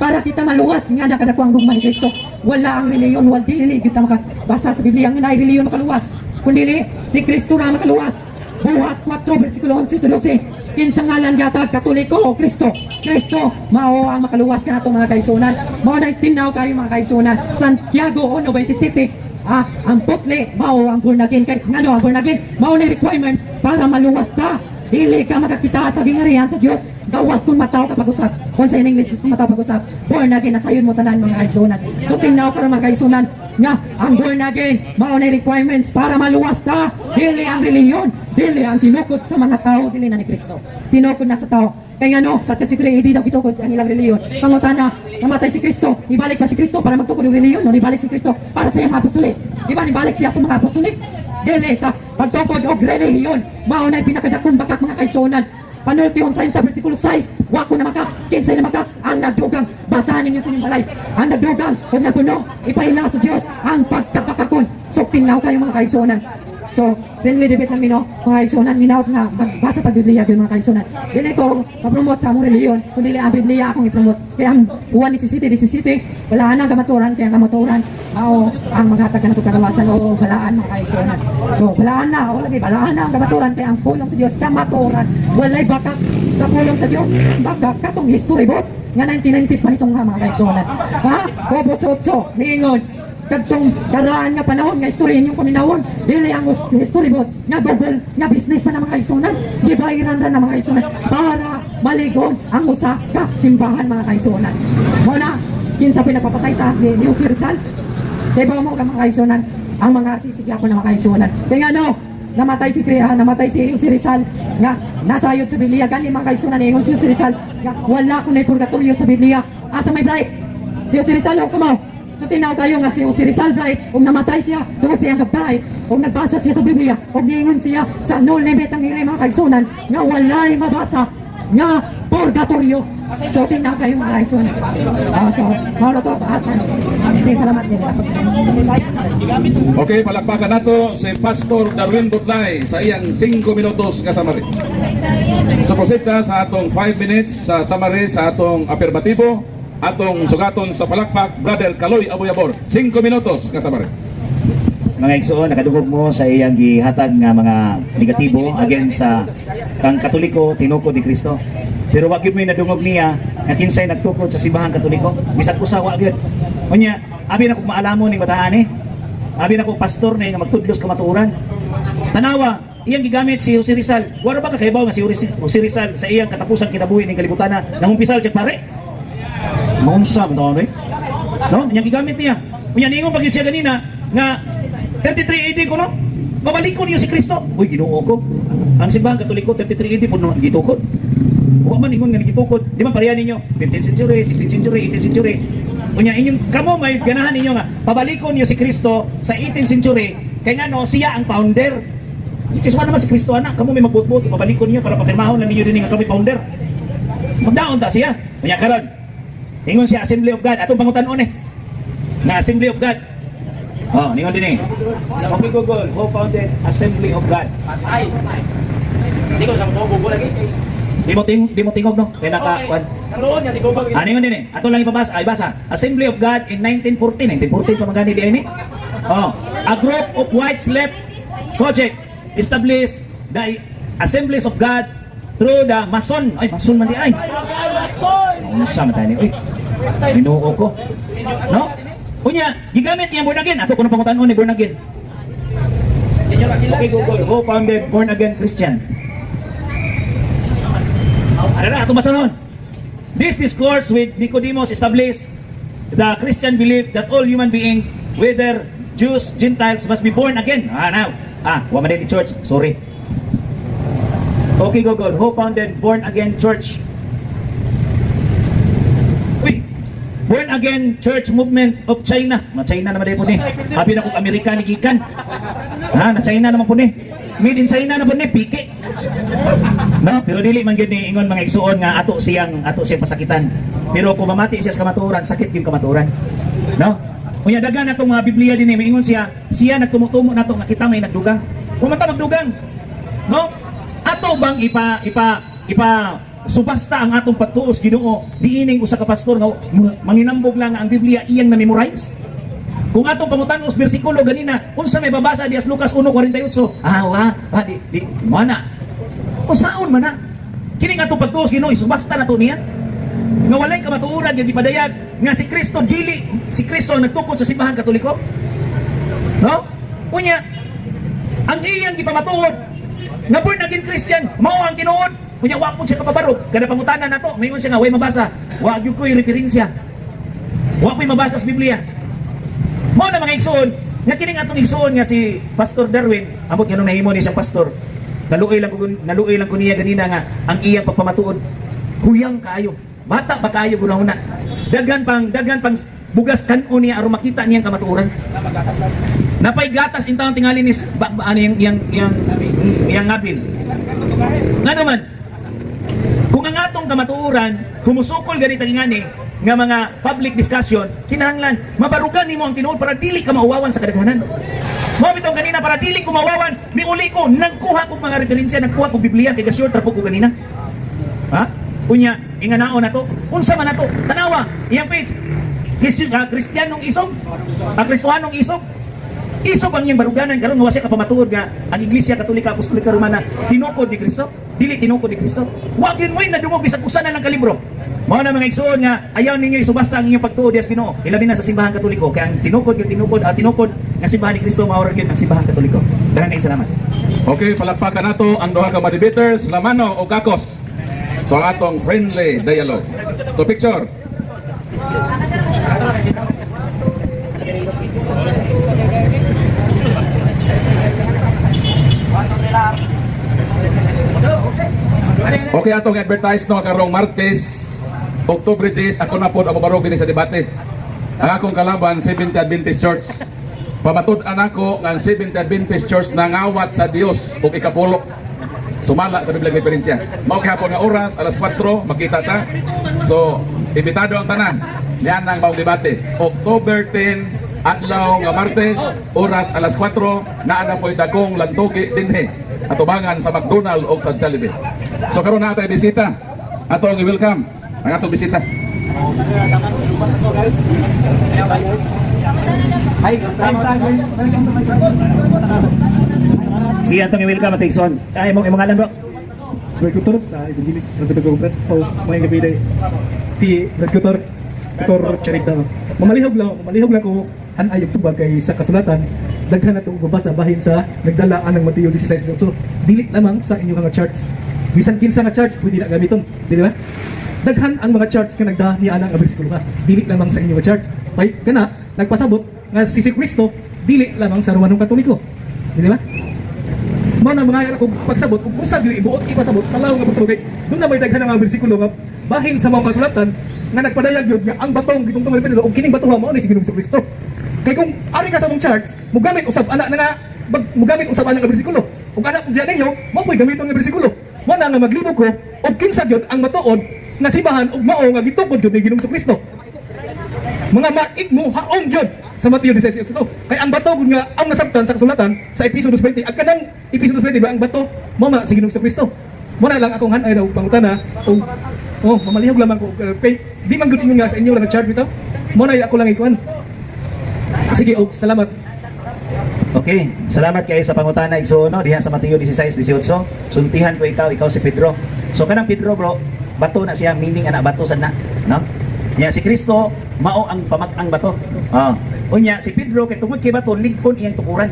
Para kita maluwas nga nakadako ang gugma ni Kristo. Wala ang reliyon, wala, dili kita makabasa sa Biblia nga naay reliyon makaluwas. Kundi si Kristo ra makaluwas. Buhat 4 versikulo 11 to 12. Kinsa ngalan gatag, Katoliko o Kristo? Kristo mao ang makaluwas kanato, mga kaigsuonan. Mao na tinaw kayo, mga kaigsuonan. Santiago 1:27. Ang putli mao ang born again, kay ngano ang born again mao ni requirements para maluwas ka. Dili ka makakita sa gingarian sa Dios gawas kung mataw ka pag-usab. Kung sa in English, kung mataw pag-usab, born again na sayon mo tanan, mga kaigsuonan. So tinaw ka, mga kaigsuonan, nga ang born again mao na requirements para maluwas ka. Dili ang relihiyon, dili ang tinukod sa mga tao, dili na ni Kristo. Tinukod na sa tao. Kay ngano sa 33 AD daw gitukod ang ilang relihiyon? Pangutana, namatay si Kristo, ibalik pa si Kristo para magtukod og relihiyon? No, ibalik si Kristo para sa iyang mga apostoles. Di ba nibalik siya sa mga apostoles? Dili sa pagtukod og relihiyon. Mao na pinakadakong bakak, mga kaigsuonan. Panultihon 30 versikulo 6, wa ko na maka, kinsay na maka, ang nagdugang, basahan ninyo sa inyong balay, ang nagdugang, ug nagpuno, ipaila sa Dios ang pagkabakakon. So tingnaw kayo, mga kaigsuonan. So, friendly debate lang nino, mga kaigsuonan, ninaot nga magbasa tag Biblia gyud, mga kaigsuonan. Dili ko ma-promote sa among relihiyon, kundi ang Biblia akong i-promote. Kaya ang Juan 17, 17, wala nang kamaturan, kaya ang kamaturan mao ang maghatag kanatong kagawasan o balaan, mga kaigsuonan. So, balaan na, o lagi balaan na ang kamaturan, kaya ang pulong sa Dios kamaturan. Walay bakak sa pulong sa Dios. Bakak katong history book nga 1990s pa nitong nga, mga kaigsuonan. Ha? Job 8:8, niingon, kadtong karaan nga panahon nga istorya inyong paminawon, dili ang history book nga Google nga business pa na, mga kaigsuonan. Gibayaran ra na, mga kaigsuonan, para maligon ang usa ka simbahan, mga kaigsuonan. Mo na kinsa pinapapatay sa ni Jose Rizal. Kay ba mo ka, mga kaigsuonan, ang mga sisigya ko na, mga kaigsuonan, kay ngano namatay si Krea, namatay si Jose Rizal nga nasayod sa Biblia gani, mga kaigsuonan? Ingon si Jose Rizal nga wala ko na purgatorio sa Biblia. Asa may bright si Jose Rizal o kamo? So tinaw kayo nga si Jose Rizal bright ug namatay siya tungod sa iyang bright ug nagbasa siya sa Biblia ug niingon siya sa Noli Me Tangere, mga kaigsuonan, nga walay mabasa nga purgatorio. So tinaw kayo, mga kaigsuonan. So mao na to taas na. Sige, salamat din nila. Okay, palakpakan nato si Pastor Darwin Butlay sa iyang 5 minutos nga summary. So proceed ta sa atong 5 minutes sa summary sa atong apirmatibo, atong sugaton sa palakpak, Brother Kaloy Aboyabor. 5 minutos nga summary. Mga igsoon, nakadungog mo sa iyang gihatag nga mga negatibo against sa kang Katoliko tinukod ni Kristo. Pero wa gyud may nadungog niya nga kinsay nagtukod sa simbahang Katoliko. Bisag usa wa gyud. Unya, abi na kog maalamon ning bataan eh. Abi na kog pastor ni nga magtudlos kamatuoran. Tanawa, iyang gigamit si Jose Rizal. Wala ba kakaibaw nga si Jose Rizal sa iyang katapusang kinabuhi ning kalibutan na nangumpisal siya pare? Maunsa man to eh. No? Iyang gigamit niya. Unya niingon pag siya ganina nga 33 AD ko, no? Babalikon niyo si Kristo. Uy, Ginoo ko. Ang simbahan Katoliko 33 AD po no gitukod. Wa man ingon nga gitukod. Di ba pareha ninyo 15th century, 16th century, 18th century. Unya inyong kamo may ganahan ninyo nga pabalikon niyo si Kristo sa 18th century kay ngano siya ang founder. Which is wala naman si Kristo ana, kamo may magbutbut ipabalikon niyo para papirmahon lang ninyo din nga kami founder. Magdaon ta siya. Unya karon, ingon siya Assembly of God. Atong pangutan-on eh. Nga Assembly of God. Oh, ningon din eh. Okay, Google, who founded Assembly of God? Patay. Hindi ko sa Google lagi. Di mo tingog, no? Kaya naka kwan. Karoon niya si Google. Ah, ningon din eh. Ato lang ipabasa, ay basa. Assembly of God in 1914. 1914 pa magani di ay ni. Oh, a group of whites left COGIC established the Assemblies of God through the Mason. Ay, Mason man di ay. Unsa man tayo ni? Uy, Ginoo ko. No? Unya, gigamit niya born again. Ato kuno pangutan-on ni born again. Okay, Google, who founded Born Again Christian? Ano na, ato basahon. This discourse with Nicodemus established the Christian belief that all human beings, whether Jews, Gentiles, must be born again. Ah, now. Ah, wa man din ni church. Sorry. Okay, Google, who founded Born Again Church? Uy, Born Again Church Movement of China. Ma China naman din po ni. Abi na kong Amerika ni gikan. Ha, na China naman po ni. Made in China na po ni, piki. No, pero dili man gyud ni ingon, mga igsuon, nga ato siyang pasakitan. Pero kung mamati siya sa kamatuoran, sakit yung kamatuoran. No? Unya daghan natong mga Biblia dinhi, moingon siya, siya nagtumutumo nato nga kita may nagdugang. Kung man ta magdugang. No? Ato bang ipa ipa ipa Subasta ang atong pagtuos Ginoo niining usa ka pastor nga manginambog lang nga ang Biblia iyang na-memorize. Kung atong pangutan-os bersikulo ganina, unsa may babasa dias Lucas 1:48? Ah, wa, wa di di mo na. Unsaon man na? Kini nga atong pagtuos Ginoo, isubasta na to niya. Nga walay kamatuoran nga gipadayag nga si Kristo dili si Kristo ang nagtukod sa Simbahan Katoliko. No? Unya, ang iyang gipamatuod nga born again Christian, mao ang tinuod. Unya wa pud siya kapabarog. Kada pangutana nato, mayon siya nga way mabasa. Wa gyud ko'y referensya. Wa ko'y mabasa sa Biblia. Mao na, mga igsoon, nga kining atong igsoon nga si Pastor Darwin, ambot nganong nahimo ni siyang pastor. Naluoy lang ko niya ganina nga ang iyang pagpamatuod huyang kaayo. Bata pa kaayo gunahuna. Daghan pang bugas kan-on niya aron makita niyang kamatuoran. Napay gatas intawon tingali ni ba, ba, ano yung yang ngabin. Nga naman, kung ang atong kamatuoran kumusukol ganit ang ingani nga mga public discussion, kinahanglan mabarugan nimo ang tinuod para dili ka mauwawan sa kadaghanan. Mao bitong ganina, para dili ko mauwawan, miuli ko, nagkuha ko mga referensya, nagkuha ko Biblia kay gasure trapo ko ganina. Ha? Unya, inganaon na to. Unsa man na to? Tanawa, iyang page. Kristiyanong isog. Ang Kristohanong isog. Isog ang iyang baruganan karon nga wa siya kapamatuod nga ang Iglesia Katolika Apostolika Romana tinukod ni Kristo, dili tinukod ni Kristo. Wa gyud mo'y nadungog bisag usa na lang ka libro. Mao na, mga igsoon, nga ayaw ninyo isubasta ang inyong pagtuo dias Ginoo. Ilabi na sa Simbahang Katoliko kay ang tinukod nga tinukod ang tinukod nga simbahan ni Kristo mao ra gyud ang Simbahang Katoliko. Daghang kay salamat. Okay, palakpakan nato ang duha ka mga debaters, Lamano o Gakos. So ang atong friendly dialogue. So picture. Okay, atong advertise no karong Martes, October 10, ako na pod ang mobarog dinhi sa debate. Ang akong kalaban, Seventh Adventist Church. Pamatud-an ako nga ang Seventh Adventist Church nangawat sa Dios ug ikapulo. Sumala sa Biblia referensya. Mao gihapon nga oras alas 4 makita ta. So, imbitado ang tanan. Niyan ang maong debate. October 10, adlaw nga Martes, oras alas 4, naa na po'y dagkong lantugi dinhi atubangan sa McDonald o sa Jollibee. So karon naa tay bisita. Ato ang i-welcome ang atong bisita. Hi, guys. Welcome to my channel. Si atong i-welcome at igsoon. Ay, imong ngalan, bro? Brad Kutor sa Evangelic sa Brad o may gabi day si Brad Kutor Kutor Charita. Mamalihog lang ko han ay tubag kay sa kasulatan daghan na itong babasa bahin sa nagdala anang Mateo 16. So dili lamang sa inyong mga charts, bisan kinsa nga charts pwede na gamiton, di ba? Daghan ang mga charts nga nagda ni ana nga bersikulo ha, dili lamang sa inyong mga charts kay kana nagpasabot nga si Kristo dili lamang sa Romanong Katoliko, di ba? Mao na mga kung pagsabot kung unsa gyud ibuot ipasabot sa law nga pagsabot kay doon na may daghan nga mga bersikulo nga bahin sa mga kasulatan nga nagpadayag gyud nga ang batong gitungtungan ni Pedro ug kining batoha mao ni si Ginoong Kristo. Kay kung ari ka sa mong charts, mugamit usab ana na nga mugamit usab ana nga bersikulo ug ana kung diyan ninyo mao po'y gamiton nga bersikulo. Mao na nga maglibog ko og kinsa gyud ang matuod nga simbahan ug mao nga gitukod gyud ni Ginoong Kristo, mga maig mo haong gyud sa Mateo 16. Kay ang bato gud nga ang nasabtan sa kasulatan sa Episo 2:20, ang kanang Episo 2:20 ba, ang bato mao man si Ginoong Kristo. Mo na lang akong han-ay daw pangutana og oh mamalihog lamang ko kay di man gud ingon nga sa inyo lang nag-charge bitaw. Mo na ako lang ikuan. Sige, og salamat. Okay, salamat kayo sa pangutana, igsoon, no diha sa Mateo 16:18. Sultihan ko ikaw, ikaw si Pedro. So kanang Pedro, bro, bato na siya, meaning ana bato sad na, no? Nya si Kristo mao ang pamag-ang bato. Oh. Unya si Pedro kay tungod kay bato lig-on iyang tukuran.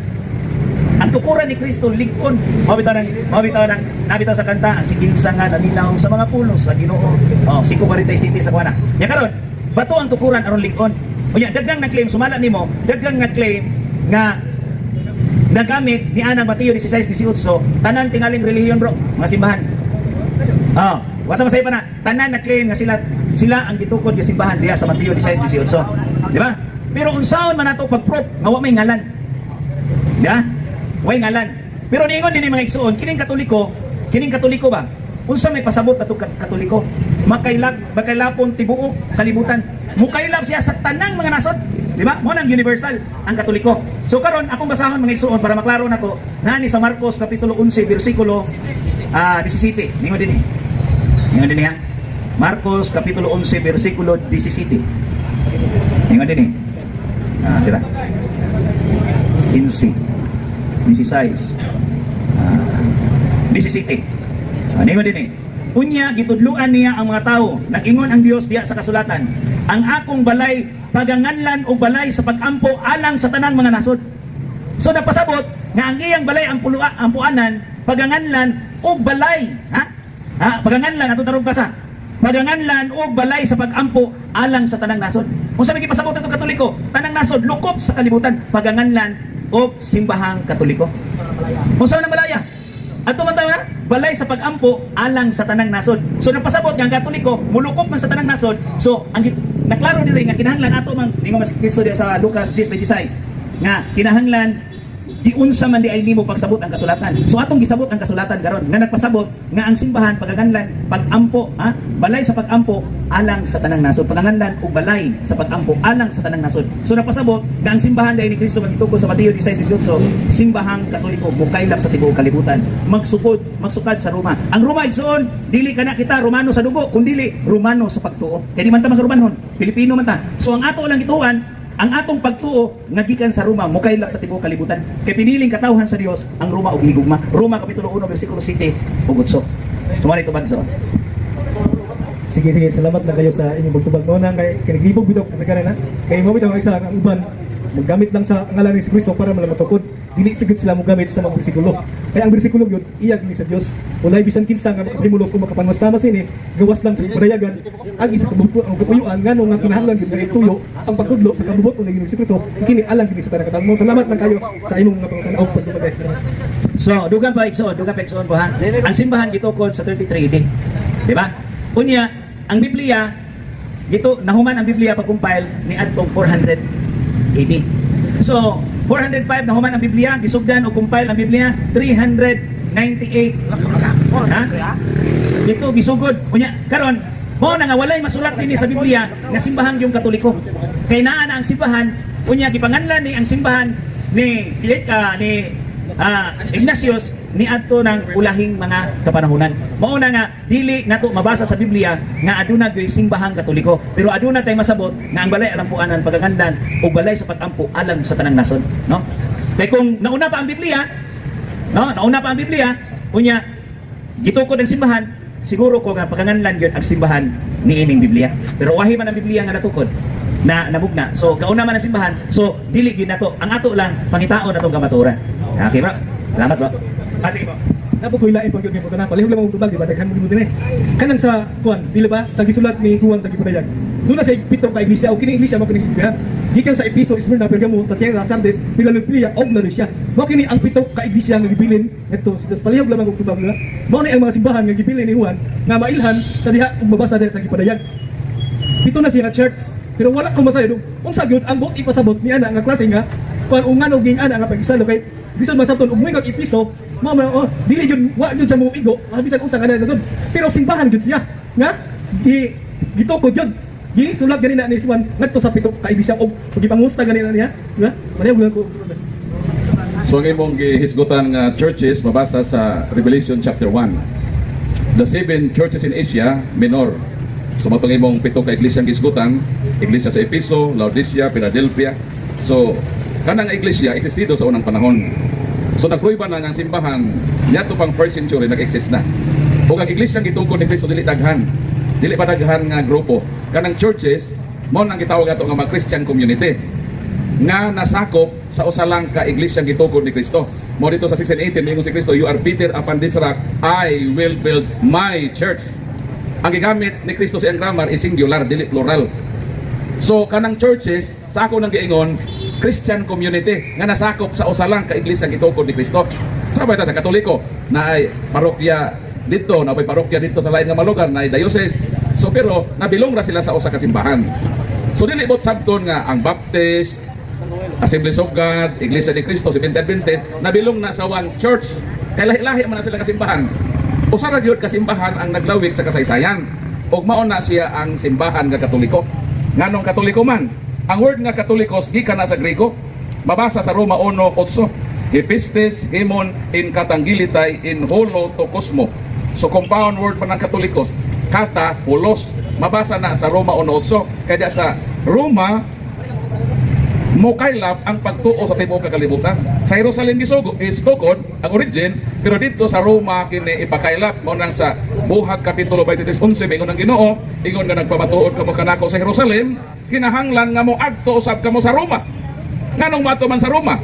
Ang tukuran ni Kristo lig-on. Mao bitaw nang nabitaw sa kanta ang si kinsa nga naminaw sa mga pulos sa Ginoo. Oh, 5:47 sa kuana. Nya karon, bato ang tukuran aron lig-on. Unya daghang nag-claim sumala nimo, daghang nag-claim nga nagamit ni anang Mateo 16:18 tanan tingaling relihiyon, bro, mga simbahan. Oh, wala masay pa na tanan na claim nga sila sila ang gitukod nga simbahan diha sa Mateo 16:18, di ba? Pero unsaon man nato pag-proof nga wa may ngalan? Di ba? Way ngalan. Pero niingon din mga igsuon, kining Katoliko ba, unsa may pasabot ato Katoliko? Makailap, makailapon tibuok kalibutan. Mukaylap siya sa tanang mga nasod. Di ba? Mo nang universal ang Katoliko. So karon akong basahon, mga igsuon, para maklaro nako ngani sa Marcos kapitulo 11 bersikulo 17. Ningon dinhi. Ingon din niya. Marcos Kapitulo 11 versikulo 17. Ingon din eh. Ah, tira. 15. 16. Ah, 17. Ah, ningon din eh. Unya gitudluan niya ang mga tao. Nag-ingon ang Dios diya sa kasulatan. "Ang akong balay paganganlan og balay sa pag-ampo alang sa tanang mga nasod." So napasabot nga ang iyang balay ang pulua, ampuanan paganganlan og balay, ha? Ha, paganganlan ato tarong basa. Paganganlan og balay sa pag-ampo alang sa tanang nasod. Unsa may gipasabot atong Katoliko? Tanang nasod lukop sa kalibutan paganganlan og simbahang Katoliko. Unsa man ang balaya? Ato man tayo na, balay sa pag-ampo alang sa tanang nasod. So nagpasabot nga ang Katoliko mulukop man sa tanang nasod. So ang naklaro diri nga kinahanglan ato mang ingon mas Kristo diya sa Lucas 10:26 nga kinahanglan giunsa man di ay nimo pagsabot ang kasulatan. So atong gisabot ang kasulatan karon nga nagpasabot nga ang simbahan pagaganlan pag-ampo, ha, balay sa pag-ampo alang sa tanang nasod. Paganganlan og balay sa pag-ampo alang sa tanang nasod. So napasabot nga ang simbahan dahil ni Kristo magituko sa Mateo 16:18, simbahang Katoliko mukaylap sa tibuok kalibutan. Magsukod, magsukad sa Roma. Ang Roma, igsoon, dili kana kita Romano sa dugo, kundili Romano sa pagtuo. Kay di man ta mga Romanhon, Pilipino man ta. So ang ato lang gituan, ang atong pagtuo nga gikan sa Roma mukaylap sa tibuok kalibutan. Kay piniling katawhan sa Dios ang Roma ug higugma. Roma kapitulo 1 bersikulo 7 ug 8. So mao tubag sa Sige, sige, salamat lang kayo sa inyong pagtubag mo na kay kinaglibog bitaw kasagaran, ha. Kay mo bitaw ang isa ang uban maggamit lang sa ngalan ni Kristo para man matukod. Dili sigud sila mogamit sa mga bersikulo. Kaya ang bersikulo gyud iyag ni sa Dios. Walay bisan kinsa nga makapahimulos o makapanwas sini, gawas lang sa padayagan ang isa ka ang katuyuan ngano nga kinahanglan gyud nga ituyo ang pagtudlo sa kabubut-on ni Ginoong Kristo kini alang kini sa tanang katawhan. Salamat lang kayo sa imong mga pangtan-aw pagtubag. So, dugang pa igsoon, dugang pa igsoon po, ha. Ang simbahan gitukod sa 33 AD. Di ba? Unya, ang Biblia dito nahuman ang Biblia pag-compile ni adtong 400 AD. So, 405 nahuman ang Biblia, gisugdan o compile ang Biblia 398. Ha? Dito gisugod. Unya, karon mao na nga walay masulat dinhi sa Biblia nga simbahan yung Katoliko. Kay naa na ang simbahan, unya gipanganlan ni ang simbahan ni Ignatius ni adto ng ulahing mga kapanahunan. Mao na nga dili nato mabasa sa Biblia nga aduna gyoy simbahang Katoliko, pero aduna tay masabot nga ang balay alampuanan pagagandan o balay sa pag-ampo alang sa tanang nasod, no? Kay kung nauna pa ang Biblia, no, nauna pa ang Biblia, unya gitukod ang simbahan, siguro ko nga pagkanganlan gyud ang simbahan ni ining Biblia. Pero wahi man ang Biblia nga natukod na namugna. So gauna man ang simbahan, so dili gyud nato. Ang ato lang pangitaon atong kamatuoran. Okay, bro. Salamat, bro. Ah, sige po. Napo ko ilain pag yun na palihog lang mo tubag, di ba daghan mo din eh. Kanang sa kuan, dili ba sa gisulat ni Juan sa gipadayag. Doon na siya pito ka iglesia o kini iglesia mo kining simbahan. Gikan sa Episo, Smyrna, Pergamo, Thyatira, Sardes, Philadelphia ug Laodicea. Mao kini ang pito ka iglesia nga gibilin ngadto sa Dios. Palihog lamang og tubag nila. Mao ni ang mga simbahan nga gibilin ni Juan nga mailhan sa diha ug mabasa diha sa gipadayag. Pito na siya nga church. Pero wala ko masayod. Unsa gyud ang buot ipasabot ni ana nga klase nga kuan ug ngano ging ana nga pag-isalo kay bisan masabton ug moingon Episo mao man, oh, dili gyud, wa gyud sa mo igo bisan unsa nga na gyud. Pero simbahan gyud siya nga gi gitukod gyud, gi sulat ganina ni Juan ngadto sa pito ka iglesia og gipangusta ganina niya, di ba? Pareho lang ko. So ang imong gihisgutan nga churches mabasa sa Revelation chapter 1. The seven churches in Asia Minor. So mao tong imong pito ka iglesia ang gihisgutan, iglesia sa Episo, Laodicea, Philadelphia. So kanang iglesia existido sa unang panahon. So nagprueba na nga ang simbahan niadto pang first century nag-exist na. Ug ang iglesia gitukod ni Kristo dili daghan. Dili pa daghan nga grupo. Kanang churches mao nang gitawag ato nga mga Christian community nga nasakop sa usa lang ka iglesia gitukod ni Kristo. Mao dito sa 16:18 moingon si Kristo, "You are Peter, upon this rock I will build my church." Ang gigamit ni Kristo sa iyang grammar is singular, dili plural. So kanang churches sa ako nang giingon Christian community nga nasakop sa usa lang ka iglesia gitukod ni Kristo. Sabay ta sa Katoliko na ay parokya dito, na ay parokya dito sa lain nga mga lugar, na ay diocese. So pero nabilong ra sila sa usa ka simbahan. So dili bot sabton nga ang Baptist, Assemblies of God, Iglesia ni Cristo, Seventh Adventist, nabilong na sa one church. Kay lahi-lahi man na sila kasimbahan. Usa ra gyud kasimbahan ang naglawig sa kasaysayan. Ug mao na siya ang simbahan nga Katoliko. Nganong Katoliko man? Ang word nga Katolikos gikan na sa Grego. Mabasa sa Roma 1:8. He pistis hemon en katangelitai en holo to kosmo. So compound word man ang Katolikos. Kata, pulos. Mabasa na sa Roma 1.8. Kaya sa Roma, mokaylap ang pagtuo sa tibuok kalibutan. Sa Jerusalem gisugo is tukod ang origin, pero dito sa Roma kini ipakaylap. Mao nang sa Buhat kapitulo 23:11 ingon ang Ginoo, ingon nga nagpamatuod kamo kanako sa Jerusalem, kinahanglan nga moadto usab kamo sa Roma. Nganong moadto man sa Roma?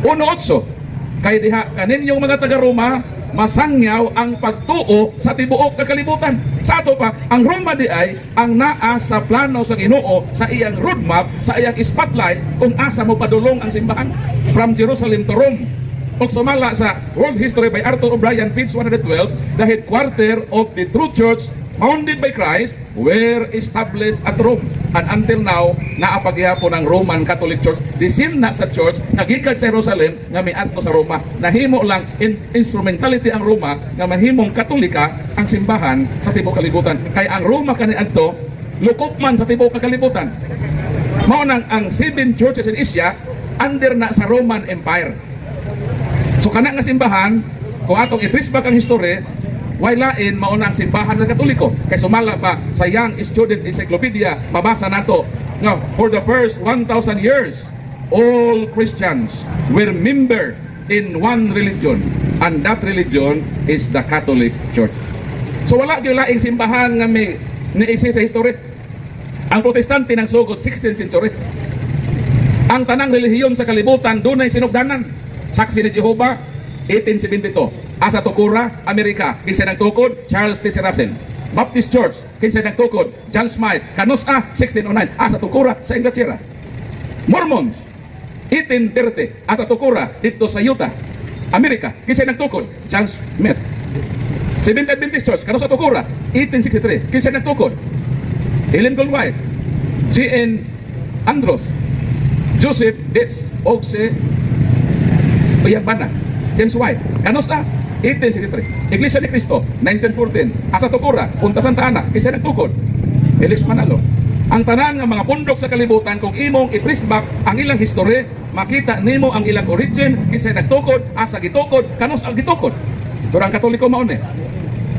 1.8, kay diha kaninyong mga taga Roma masangyaw ang pagtuo sa tibuok nga kalibutan. Sa ato pa, ang Roma di ay ang naa sa plano sa Ginoo, sa iyang roadmap, sa iyang spotlight kung asa mo padulong ang simbahan from Jerusalem to Rome. Og sumala sa World History by Arthur O'Brien, page 112, the headquarter of the true church founded by Christ were established at Rome. And until now, naa pa gihapon ang Roman Catholic Church. The same na sa church, nagikan sa Jerusalem, nga miadto sa Roma. Nahimo lang in instrumentality ang Roma, nga mahimong Katolika ang simbahan sa tibuok kalibutan. Kay ang Roma kaniadto, lukop man sa tibuok kalibutan. Mao nang ang seven churches in Asia, under na sa Roman Empire. So kana nga simbahan, kung atong i-trace back ang history, way lain mao na ang simbahan ng Katoliko. Kay sumala pa sa Young Student Encyclopedia, mabasa nato nga for the first 1,000 years, all Christians were member in one religion, and that religion is the Catholic Church. So wala gyud laing simbahan nga may ni-exist sa history. Ang Protestante nang sugod 16th century. Ang tanang relihiyon sa kalibutan dunay sinugdanan. Saksi ni Jehova, 1872. Asa Tukura, Amerika. Kinsa nagtukod? Charles T. Russell. Baptist Church, kinsa nagtukod? John Smythe. Kanus-a, 1609. Asa Tukura sa Inglaterra. Mormons, 1830. Asa Tukura, dito sa Utah, Amerika. Kinsa nagtukod? John Smith. Seventh Adventist Church, kanus-a Tukura, 1863. Kinsa nagtukod? Ellen Gould White, J.N. Andrews, Joseph Bates, og si iyang bana, James White. Kanus-a? 1863. Iglesia ni Cristo, 1914. Asa Tukura, Punta Santa Ana, kinsa nagtukod? Felix Manalo. Ang tanan nga mga pundok sa kalibutan, kung imong i-trace back ang ilang history, makita nimo ang ilang origin, kinsa nagtukod, asa gitukod, kanus ang gitukod. Pero ang Katoliko mao ni.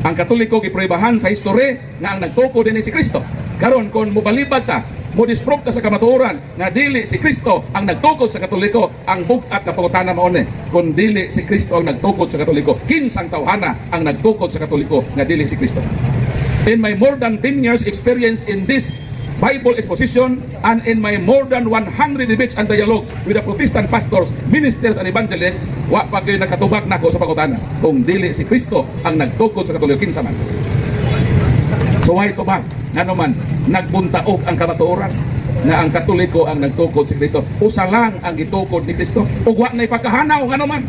Ang Katoliko gipruebahan sa history nga ang nagtukod din si Kristo. Karon kung mobalibag ta, mo disprove ta sa kamatuoran nga dili si Kristo ang nagtukod sa Katoliko, ang bug-at na pangutana mao ni: kung dili si Kristo ang nagtukod sa Katoliko, kinsang tawhana ang nagtukod sa Katoliko nga dili si Kristo? In my more than 10 years experience in this Bible exposition and in my more than 100 debates and dialogues with the Protestant pastors, ministers and evangelists, wa pa kayo nakatubag nako sa pangutana. Kung dili si Kristo ang nagtukod sa Katoliko, kinsa man? So why to ba? Ngano man, nagbuntaog ang kamatuoran na ang Katoliko ang nagtukod si Kristo. Usa lang ang gitukod ni Kristo. Ug wa na'y pagkahanaw, ngano man.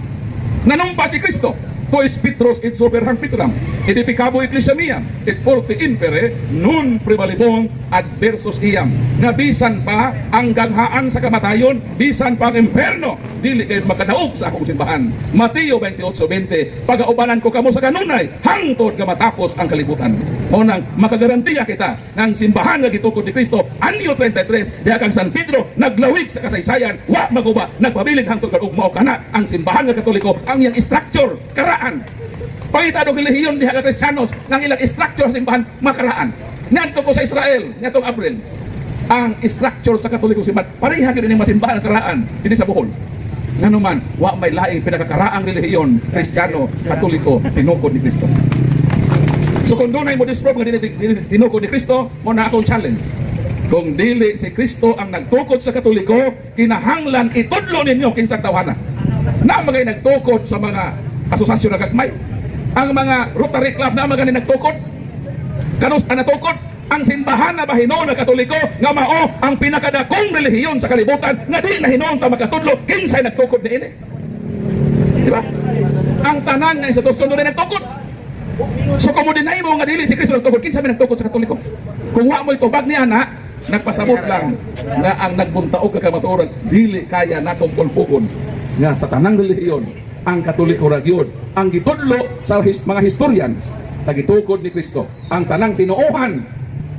Nanumpa si Kristo: "Tu es Petrus et super hanc petram edificabo ecclesiam meam et portae inferni non praevalebunt adversus eam." Nga bisan pa ang ganghaan sa kamatayon, bisan pa ang imperno, dili kay makadaog sa akong simbahan. Mateo 28:20, "Pagaubanan ko kamo sa kanunay hangtod nga matapos ang kalibutan." Mao nang makagarantiya kita ng simbahan nga gitukod ni Kristo anyo 33 diha kang San Pedro naglawig sa kasaysayan, wa maguba, nagpabilin hangtod karon. Mao kana ang simbahan nga Katoliko, ang iyang structure karaan. Pangita og relihiyon diha ka Kristiyanos ng ilang structure sa simbahan makaraan. Ngadto ko sa Israel ngatong Abril. Ang structure sa Katoliko simbahan pareha gyud ning masimbahan ang karaan dinhi sa Bohol. Ngano man, wa may laing pinakakaraang relihiyon, Kristiyano, Katoliko, tinukod ni Kristo. So kung dunay mo disprove nga dili tinukod ni Kristo, mao na akong challenge. Kung dili si Kristo ang nagtukod sa Katoliko, kinahanglan itudlo ninyo kinsang tawhana. Na mga nagtukod sa mga asosasyon na gagmay. Ang mga Rotary Club na mga nagtukod. Kanus ang natukod? Ang simbahan na ba hinuon na Katoliko nga mao ang pinakadakong relihiyon sa kalibutan nga di na hinuon ta makatudlo kinsay nagtukod niini. Di ba? Ang tanan nga institusyon doon nagtukod. So kung mo deny mo nga dili si Kristo nagtukod, kinsa may nagtukod sa Katoliko? Kung wa mo itubag niya na, nagpasabot lang nga ang nagbuntaog ka kamatuoran, dili kaya natong pulpukon nga sa tanang relihiyon, ang Katoliko ra gyud ang gitudlo sa mga historians na gitukod ni Kristo. Ang tanang tinuohan,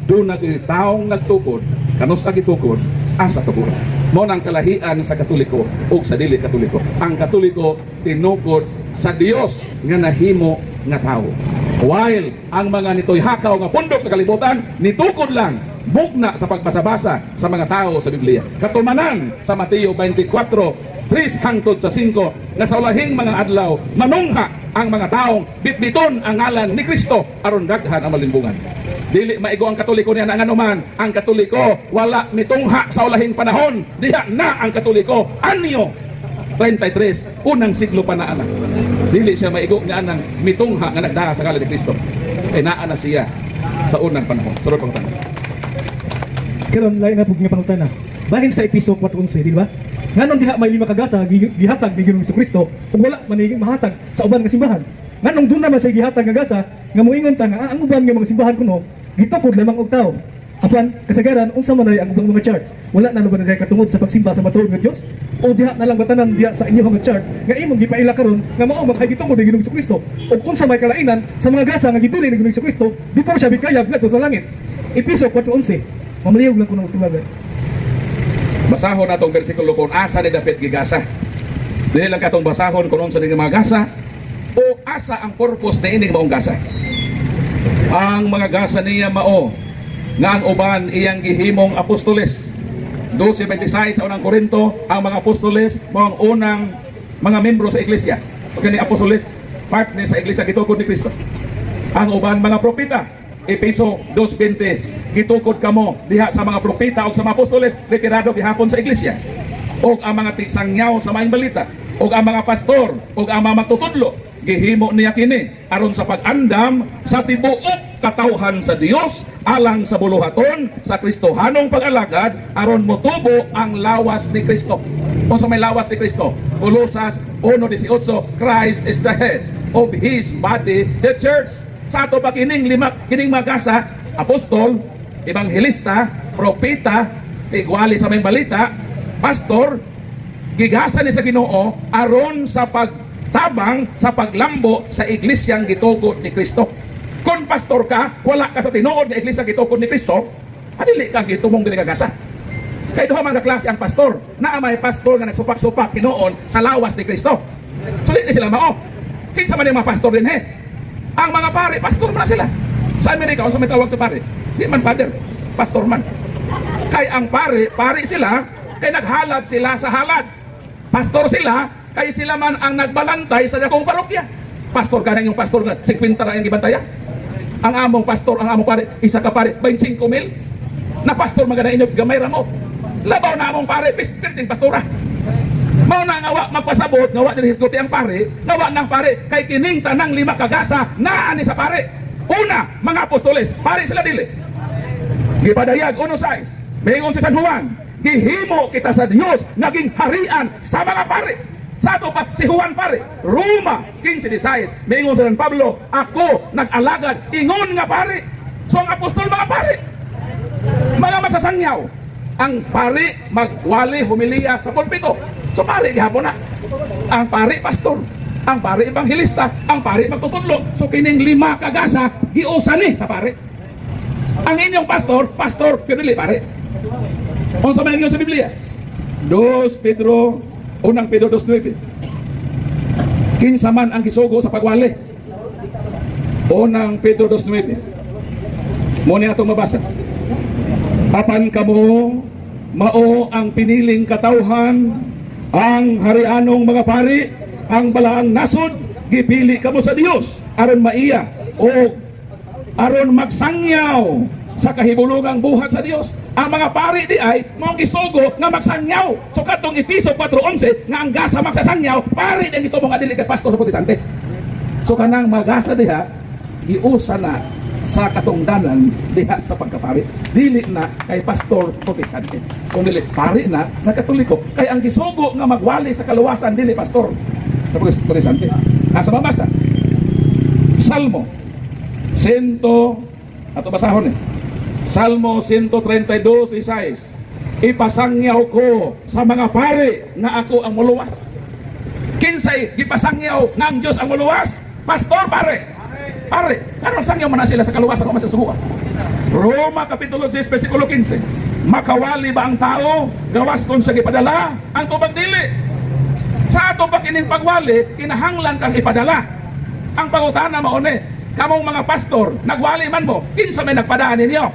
duna gyud taong nagtukod, kanus ang gitukod, asa tukod. Mao nang kalahian sa Katoliko ug sa dili Katoliko. Ang Katoliko tinukod sa Dios nga nahimo nga tawo. While ang mga nito'y hakaw nga pundok sa kalibutan, nitukod lang bugna sa pagbasa-basa sa mga tao sa Biblia. Katumanan sa Mateo 24, 3 hangtod sa 5, nga sa ulahing mga adlaw, manungha ang mga taong bitbiton ang ngalan ni Kristo aron daghan ang malimbungan. Dili maigo ang Katoliko niya na anuman, ang Katoliko wala mitungha sa ulahing panahon, diha na ang Katoliko anyo 33, unang siglo pa na ana. Dili siya maigo nga anang mitungha nga nagdaa sa ngalan ni Kristo. Kay naa na siya sa unang panahon. Sunod pangutana. Karon lain na pug nga pangutana. Bahin sa Episo 4:11, di ba? Nganong diha may lima ka gasa gihatag ni Ginoong Kristo ug wala man ni mahatag sa uban nga simbahan? Nganong duna man siya gihatag nga gasa nga moingon ta nga ang uban nga mga simbahan kuno gitukod lamang og tawo? Apan kasagaran, unsa man ay ang ubang mga church? Wala na ba na katungod sa pagsimba sa matuod nga Dios? O diha na lang ba tanan diha sa inyong mga church nga imong gipaila karon nga mao man kay gitungod ni Ginoong Kristo? Ug unsa may kalainan sa mga gasa nga giduli ni Ginoong Kristo before siya bikayag ngadto sa langit? Episo 4:11. Mamalihog lang ko ng tubag. Basahon natong bersikulo kung asa ni dapit gigasa. Dili lang katong basahon kung unsa ni mga gasa o asa ang purpose ni ining maong gasa. Ang mga gasa niya mao nga ang uban iyang gihimong apostoles. 12:26 sa unang Korinto, ang mga apostoles mao ang unang mga membro sa iglesia. So kani apostoles part ni sa iglesia gitukod ni Kristo. Ang uban mga propeta, Efeso 2:20, gitukod kamo diha sa mga propeta o sa mga apostoles, retirado gihapon sa iglesia. Og ang mga tigsangyaw sa maayong balita, og ang mga pastor, og ang mga magtutudlo, gihimo niya kini aron sa pag-andam sa tibuok katawhan sa Dios alang sa buluhaton sa Kristohanong pag-alagad aron motubo ang lawas ni Kristo. Unsa may lawas ni Kristo? Colosas 1:18, Christ is the head of his body, the church. Sa ato pa kining lima kining magasa, apostol, ebanghelista, propeta, tigwali sa maayong balita, pastor, gigasa ni sa Ginoo aron sa pagtabang sa paglambo sa iglesyang gitukod ni Kristo. Kung pastor ka, wala ka sa tinuod nga iglesia gitukod ni Kristo, adili ka gitumong dili ka gasa. Kay duha man ka klase ang pastor. Naa may pastor nga nagsupak-supak hinuon sa lawas ni Kristo. So dili sila mao. Kinsa man yung mga pastor din he? Ang mga pare, pastor man na sila. Sa Amerika, unsa may tawag sa pare? Di man father, pastor man. Kay ang pare, pare sila, kay naghalad sila sa halad. Pastor sila, kay sila man ang nagbalantay sa dakong parokya. Pastor ka na yung pastor nga, 50 ra ang gibantayan. Ang among pastor, ang among pare, isa ka pare, 25 mil. Na pastor magana inyo, gamay ra mo. Labaw na among pare, pistirting pastora. Mao na nga wa magpasabot, nga wa dili hisguti ang pare, nga wa nang pare, kay kining tanang lima kagasa, naa ni sa pare. Una, mga apostoles, pare sila dili. Gipadayag 1:6. Mingon si San Juan, gihimo kita sa Dios naging harian sa mga pare. Sa ato pa si Juan pare. Roma 15:16. Mingon si San Pablo, ako nag-alagad ingon nga pare. So ang apostol mga pare. Mga masasangyaw. Ang pare magwali humiliya sa pulpito. So pare gihapon na. Ang pare pastor, ang pare ebanghelista, ang pare magtutudlo. So kining lima kagasa giusa ni sa pare. Ang inyong pastor, pastor, pero dili pare. Unsa man ingon sa Biblia? 2 Pedro, unang Pedro 2:9. Kinsa man ang gisugo sa pagwali? Unang Pedro 2:9. Mo ni atong mabasa. Apan kamo mao ang piniling katawhan, ang harianong mga pari, ang balaang nasod, gipili kamo sa Dios aron maiya o aron magsangyaw sa kahibulungang buhat sa Dios. Ang mga pari di ay maong gisugo nga magsangyaw. So katong Episo 4:11 nga ang gasa magsasangyaw, pari din ito mga dili kay pastor sa Protestante. So kanang magasa diha giusa na sa katungdanan diha sa pagkapari. Dili na kay pastor Protestante. Kung dili pari na na Katoliko. Kay ang gisugo nga magwali sa kaluwasan dili pastor sa Protestante. Asa mabasa? Salmo 100, ato basahon eh. Salmo 132:6. Ipasangyaw ko sa mga pare nga ako ang muluwas. Kinsay gipasangyaw nga ang Diyos ang muluwas? Pastor, pare. Pare, karon sangyaw man na sila sa kaluwasan kung masasubukan. Roma Kapitulo 10, versikulo 15. Makawali ba ang tao gawas kung sa gipadala? Ang tubag dili. Sa ato pa kining pagwali, kinahanglan kang ipadala. Ang pangutana mao ni, Kamong mga pastor, nagwali man mo, kinsa may nagpadaan ninyo?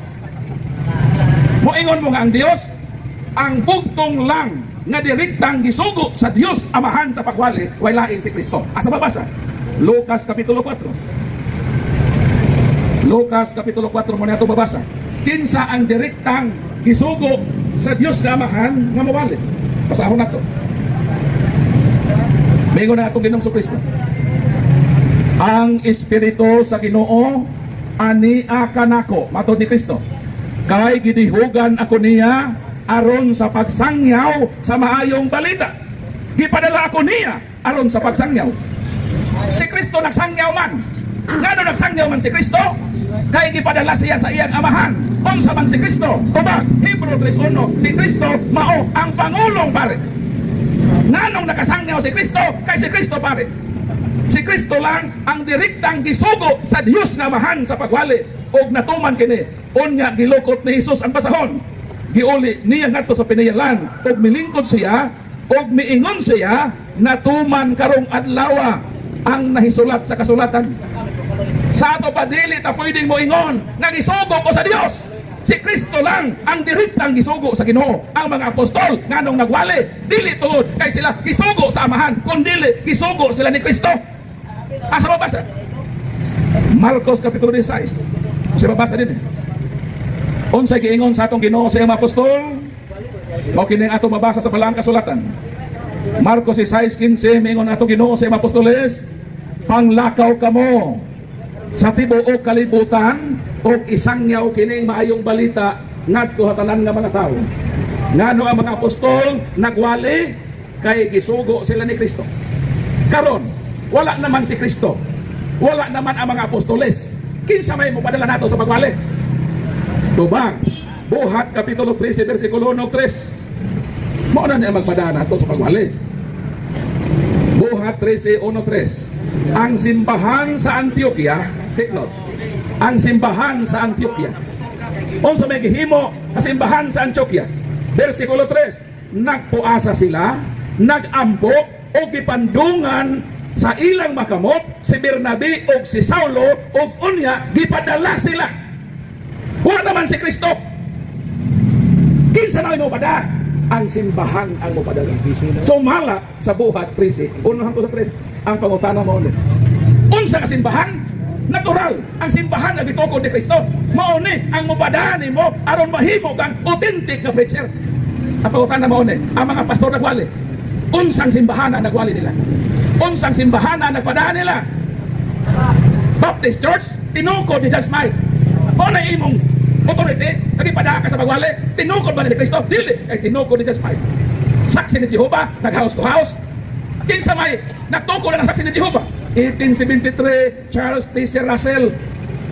Moingon mo nga ang Dios, ang bugtong lang nga direktang gisugo sa Dios Amahan sa pagwali, way lain si Kristo. Asa mabasa? Lucas Kapitulo 4. Lucas Kapitulo 4 mo na ito babasa. Kinsa ang direktang gisugo sa Dios nga Amahan nga mawali? Basahon nato. Mingon na atong Ginoong Kristo. "Ang Espiritu sa Ginoo ani kanako," matod ni Kristo. "Kay gidihugan ako niya aron sa pagsangyaw sa maayong balita." Gipadala ako niya aron sa pagsangyaw. Si Kristo nagsangyaw man. Ngano nagsangyaw man si Kristo? Kay gipadala siya sa iyang Amahan. Unsa man si Kristo? Tubag, Hebrew 3:1, si Kristo mao ang pangulong pare. Nganong nakasangyaw si Kristo? Kay si Kristo pare. Si Kristo lang ang direktang gisugo sa Dios nga Amahan sa pagwali og natuman kini. Unya gilukot ni Jesus ang basahon. Giuli niya ngadto sa pinayalan ug milingkod siya ug miingon siya, "Natuman karong adlawa ang nahisulat sa kasulatan." Sa ato pa, dili ta pwedeng moingon nga gisugo ko sa Dios. Si Kristo lang ang direktang gisugo sa Ginoo. Ang mga apostol, nganong nagwali? Dili tungod kay sila gisugo sa Amahan, kundili gisugo sila ni Kristo. Asa mabasa? Marcos Kapitulo 16. Kasi mabasa din eh. Unsay giingon sa atong Ginoo sa iyang mga apostol? Mao kini ang atong mabasa sa Balaang Kasulatan. Marcos 6:15, miingon atong Ginoo sa iyang mga apostoles, "Panglakaw kamo sa tibuok kalibutan ug isangyaw kining maayong balita ngadto sa tanan nga mga tawo." Ngano ang mga apostol nagwali? Kay gisugo sila ni Kristo. Karon, wala naman si Kristo. Wala naman ang mga apostoles. Kinsa may mopadala nato sa pagwali? Tubang, Buhat Kapitulo 13, versikulo 1 3. Mao na niya magpadala nato sa pagwali. Buhat 13, 1 3. Ang simbahan sa Antioquia, take note. Ang simbahan sa Antioquia. Unsa may gihimo sa simbahan sa Antioquia? Versikulo 3. Nagpuasa sila, nagampo o gipandungan sa ilang makamot si Bernabe og si Saulo ug unya gipadala sila. Wala naman si Kristo. Kinsa na mopada? Ang simbahan ang mopadala. Sumala sa Buhat 13, 1 hangtod sa 3. Ang pangutana mao ni: unsa ka simbahan? Natural, ang simbahan nga gitukod ni Kristo. Mao ni ang mopada nimo aron mahimo kang authentic nga preacher. Ang pangutana mao ni: ang mga pastor nagwali. Unsang simbahan ang nagwali nila? Unsang simbahan ang nagpadaan nila? Baptist Church, tinukod ni Judge Mike. Mao na imong authority, nagipadaan ka sa pagwali, tinukod ba ni Kristo? Dili, ay tinukod ni Judge Mike. Saksi ni Jehova, nag-house to house. Kinsa may nagtukod na ng Saksi ni Jehova? 1873, Charles T. Russell.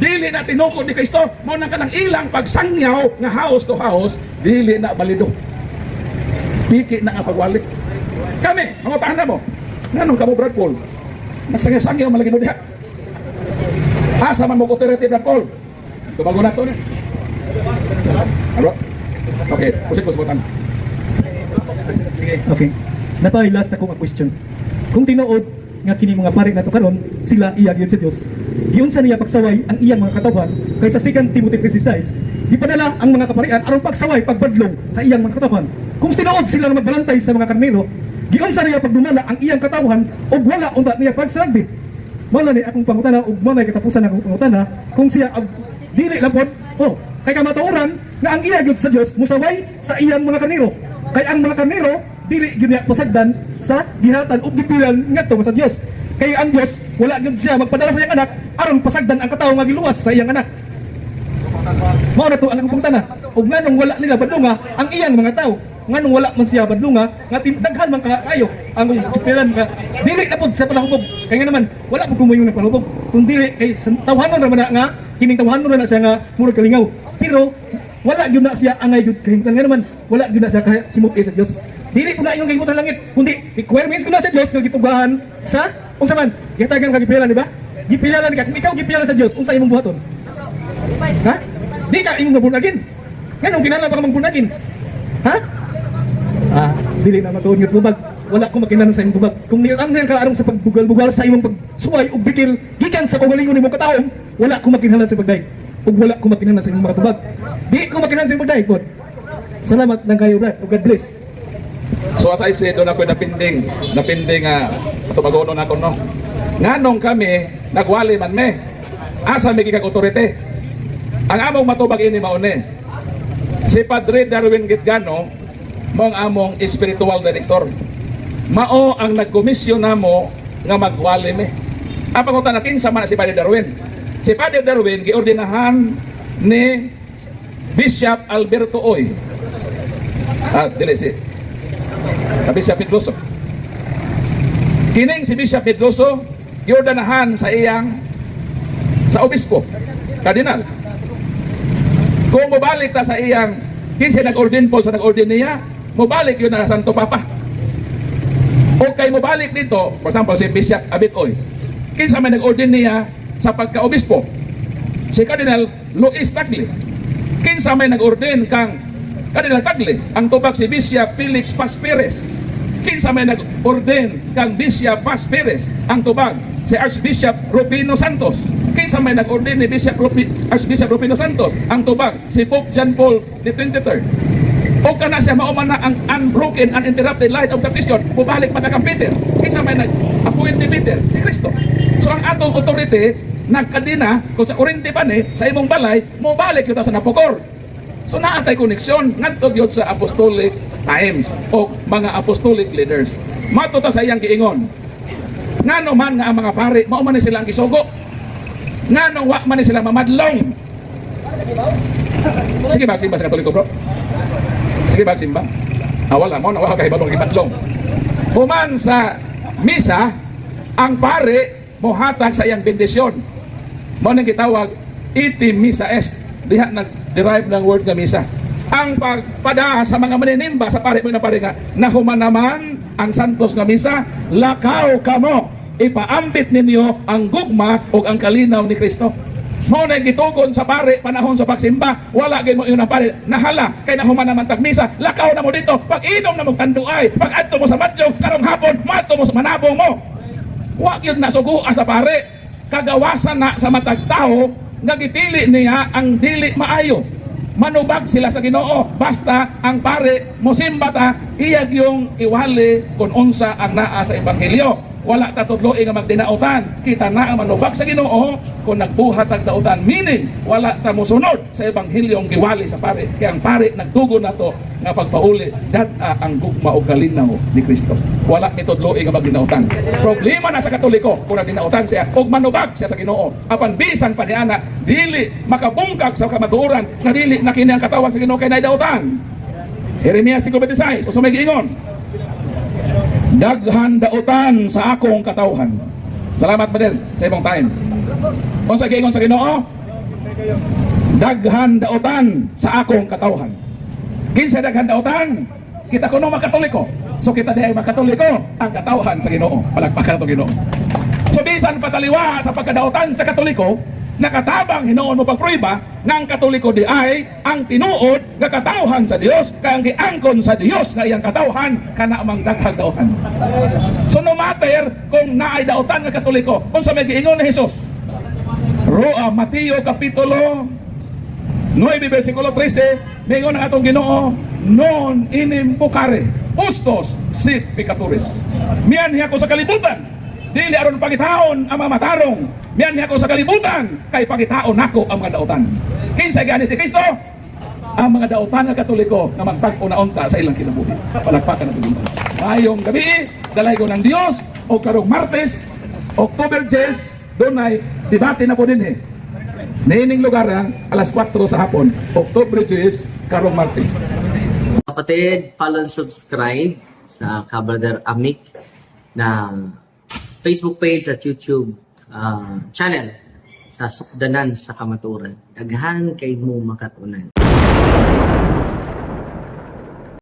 Dili na tinukod ni Kristo, mao nang kanang ilang pagsangyaw nga house to house, dili na balido. Piki na nga pagwali. Kami, mga tahanan mo, nganong kamo, Brad Paul? Nagsangyaw-sangyaw malagi mo diha. Asa man mo authority, Brad Paul? Tubago na to ni. Ano? Okay, proceed ko sa butan. Sige. Okay. Napay last na kong question. Kung tinuod nga kini mga pare nato karon sila iya gyud sa Dios, giunsa niya pagsaway ang iyang mga katawhan? Kay sa 2 Timothy 3:6, gipadala ang mga kaparian aron pagsaway, pagbadlong sa iyang mga katawhan. Kung tinuod sila nga magbalantay sa mga karnero, giunsa niya pagdumala ang iyang katawhan ug wala unta niya pagsalagbi? Mao na ni akong pangutana ug mao na katapusan akong pangutana kung siya ag dili lang pod, oh, kay kamatuoran nga ang iya gyud sa Dios musaway sa iyang mga karnero, kay ang mga karnero dili gyud niya pasagdan sa gihatan ug gipilan ngadto sa Dios, kay ang Dios wala gyud siya magpadala sa iyang anak aron pasagdan ang katawo nga giluwas sa iyang anak. Mao na to ang akong pangutana ug nganong wala nila badlunga ang iyang mga tao? Nganong wala man siya badlunga nga daghan man kaayo ang gipilan nga dili na pud sa panahubog? Kay nga naman wala pud kumoyong ng panahubog kung dili kay tawhanon ra man na nga kining tawhanon ra na siya nga murag kalingaw, pero wala gyud na siya angay gyud kahimtang. Nga naman wala gyud na siya kahimot sa Dios? Dili po na iyong kahimutan langit, kundi requirements ko na sa Dios nga gitugahan sa unsa man gihatagan ka, gipilan, di ba? Gipilan ka. Kung ikaw gipilan sa Dios, unsa imong buhaton? Ha, di ka imong mabunagin? Nganong kinahanglan pa ka mangbunagin? Ha, ah, dili na matuod nga tubag. Wala ko makinahanglan sa imong tubag. Kung nianghan ka aron sa pagbugal-bugal sa imong pagsuway ug bikil gikan sa kaugalingon nimong katawong, wala ko makinahanglan sa pagdayeg. Ug wala ko makinahanglan sa imong mga tubag. Di ko makinahanglan sa imong pagdayeg pod. Salamat lang kayo, Brad. Ug God bless. So as I said, doon ako napinding, napinding nga tubagono na ako, no. Nganong kami nagwali man me. Asa mi gikag otorite? Ang among matubag ini maune. Si Padre Darwin Gitgano mao ang among spiritual director. Mao ang nagkomisyon namo nga magwali me. Ang pangutana, kinsa man si Padre Darwin? Si Padre Darwin giordinahan ni Bishop Alberto Oy. Ah, dili si Bishop Pedroso. Kining si Bishop Pedroso, giordanahan sa iyang sa obispo, kardinal. Kung mobalik ta sa iyang kinsa nag-ordain po sa nag-ordain niya, mobalik yun na Santo Papa. O kay mobalik dito, for example, si Bishop Abitoy, kinsa may nag-ordain niya sa pagka-obispo? Si Cardinal Luis Tagle. Kinsa may nag-ordain kang Cardinal Tagle? Ang tubag si Bishop Felix Paz Perez. Kinsa may nag-ordain kang Bishop Paz Perez? Ang tubag si Archbishop Rufino Santos. Kinsa may nag-ordain ni Archbishop Rufino Santos? Ang tubag si Pope John Paul the 23rd. O kana siya mao man na ang unbroken, uninterrupted line of succession, mubalik pa na kang Peter. Kinsa may nag-appoint ni Peter? Si Kristo. So ang atong authority, nagkadina, kung sa kurente pa ni, sa imong balay, mubalik yun sa napukor. So naa tay koneksyon ngadto gyud sa apostolic times o mga apostolic leaders. Mato ta sa iyang giingon. Ngano man nga ang mga pari, mao man ni sila ang gisugo. Ngano wa man ni sila mamadlong. Sige ba, simba sa Katoliko, bro? Sige ba, simba? Ah, wala mo, nawala kay balong gipadlong. Human sa misa, ang pare mohatag sa iyang bendisyon. Mao nang gitawag iti missa est. Diha nag-derive ng word nga misa. Ang pagpada sa mga maninimba sa pare mo na pare nga nahuman naman ang santos nga misa, lakaw kamo, ipaambit ninyo ang gugma ug ang kalinaw ni Kristo. Mao na gitugon sa pare panahon sa pagsimba, wala gyud mo ingon ang pare, nahala kay nahuman naman tag misa, lakaw na mo dito, pag inom na mo tanduay, pag adto mo sa madyong karong hapon, madto mo sa manabong mo. Wa gyud nasugua sa pare. Kagawasan na sa matag tawo nga gipili niya ang dili maayo. Manubag sila sa Ginoo basta ang pare mosimba ta, iyag yung iwali kung unsa ang naa sa ebanghelyo. Wala ta tudloi nga magdinautan. Kita na ang manubag sa Ginoo kung nagbuhat ang dautan, meaning wala ta mosunod sa ebanghelyong giwali sa pare, kay ang pare nagtugon nato nga pagpauli dad-a ang gugma o kalinaw ni Kristo. Wala mitudloi nga magdinautan. Problema na sa Katoliko kung nagdinautan siya og manubag siya sa Ginoo. Apan bisan pa niana dili makabungkag sa kamatuoran na dili na kini ang katawan sa Ginoo kay naidautan. Jeremias 5:26, usa may giingon: "Daghan dautan sa akong katawhan." Salamat, Madel, sa imong time. Unsa giingon sa Ginoo? "Daghan dautan sa akong katawhan." Kinsa daghan dautan? Kita kuno mga Katoliko. So kita diay mga Katoliko ang katawhan sa Ginoo. Palakpakan nato Ginoo. So bisan pataliwa sa pagkadautan sa Katoliko, nakatabang hinuon mo pagpruiba nga ang Katoliko di ay ang tinuod nga katawhan sa Dios, kay ang giangkon sa Dios nga iyang katawhan kana mang daghang dautan. So no matter kung naay dautan nga Katoliko, unsa may giingon ni Jesus? Roa Mateo kapitulo 9 versikulo 13, mingon ang atong Ginoo, "Non enim vocare justos sed peccatores." Mianhi ako sa kalibutan dili aron pangitaon ang mga matarong, mianhi ako sa kalibutan kay pangitaon nako ang mga dautan. Kinsa gianhi si Kristo? Ang mga dautan nga Katoliko nga magbag-o na unta sa ilang kinabuhi. Palakpakan nato Ginoo. Maayong gabi, dalaygon ng Dios o karong Martes, October 10, dunay debate na po dinhi. Niining lugar ang alas 4 sa hapon, October 10, karong Martes. Kapatid, follow and subscribe sa Kabrother Amik na Facebook page at YouTube channel sa Sukdanan sa Kamatuoran. Daghan kay mo makatunan.